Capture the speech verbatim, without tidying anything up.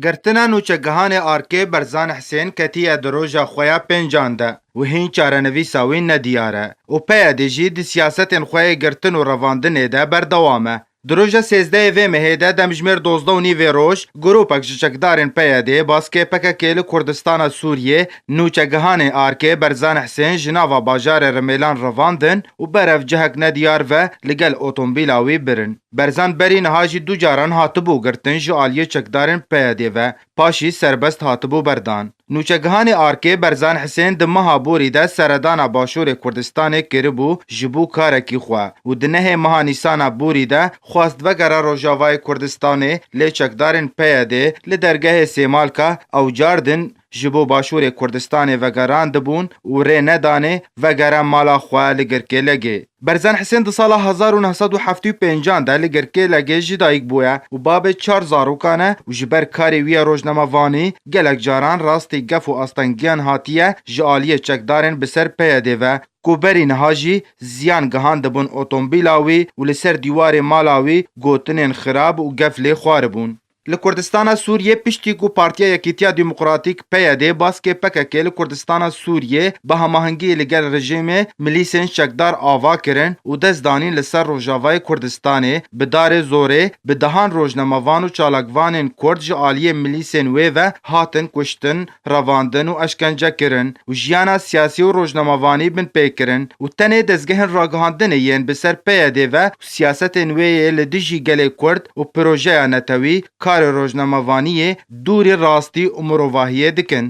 Girtina nûçegihanê Arkê Berzan Hisên ketiye di roja xwe ya pêncan de û hîn çarenivîsa wî nediyar e û PYDê jî di siyasetên xwe yê girtin û revandinê de berdewam e. Di roja sêzdehê vê mehê de demjimêr dozdeh û nîvê roj, grûpek ji çekdarên PYDê baskê PKKê li Kurdistana Sûriyê nûçegihanê Arkê Berzan Hisên ji nava bajarê Rimêlan revandin û berev cihek nediyar ve li gel otomobîla wî birin. Berzan berî niha jî du caran hatibû girtin ji aliyê çekdarên PYDê ve, paşî serbest hatibû berdan. Nûçegihanê Arkê Berzan Hisên di meha borî de seredana Başûrê Kurdistanê kiribû ji bo karekî xwe û di nehê meha Nîsana borî de xwest vegere Rojavayê Kurdistanê, lê çekdarên PYDê li dergehê Sêmalka ew car din ji bo Başûrê Kurdistanê vegerandibûn û rê nedanê vegere mala xwe li Girkê Legê. Berzan Hisên di sala hezar û neh sed û heftê û pêncan de li Girkê Legê ji dayik bûye û babê çar zarokan e û ji ber karê wî ya rojnamevanî gelek caran rastî gef û astengiyan hatiye ji aliyê çekdarên bi ser PYDê ve, ku berî niha jî ziyan gihandibûn otomobîla wî û li ser dîwarê mala wî gotinên xirab û gef lê xwaribûn. Li Kurdistana Sûriyê, piştî ku Partiya Yekîtiya Demokratîk, PYDê, baskê PKKê li Kurdistana Sûriyê bi hemahengiyê li gel rejîmê milîsên çekdar ava kirin û dest danîn li ser Rojavayê Kurdistanê, bi darê zorê bi dehan rojnamevan û çalakvanên Kurd ji aliyê milîsên wê ve hatin kuştin, revandin û eşkence kirin û jiyana siyasî û rojnamevanî binpê kirin û tenê dezgehên ragihandinê yên bi ser PYDê ve û siyasetên wê yê li dijî gelê Kurd û projeya netewî karê rojnamevaniyê dûrî rastî û mirovahiyê dikin.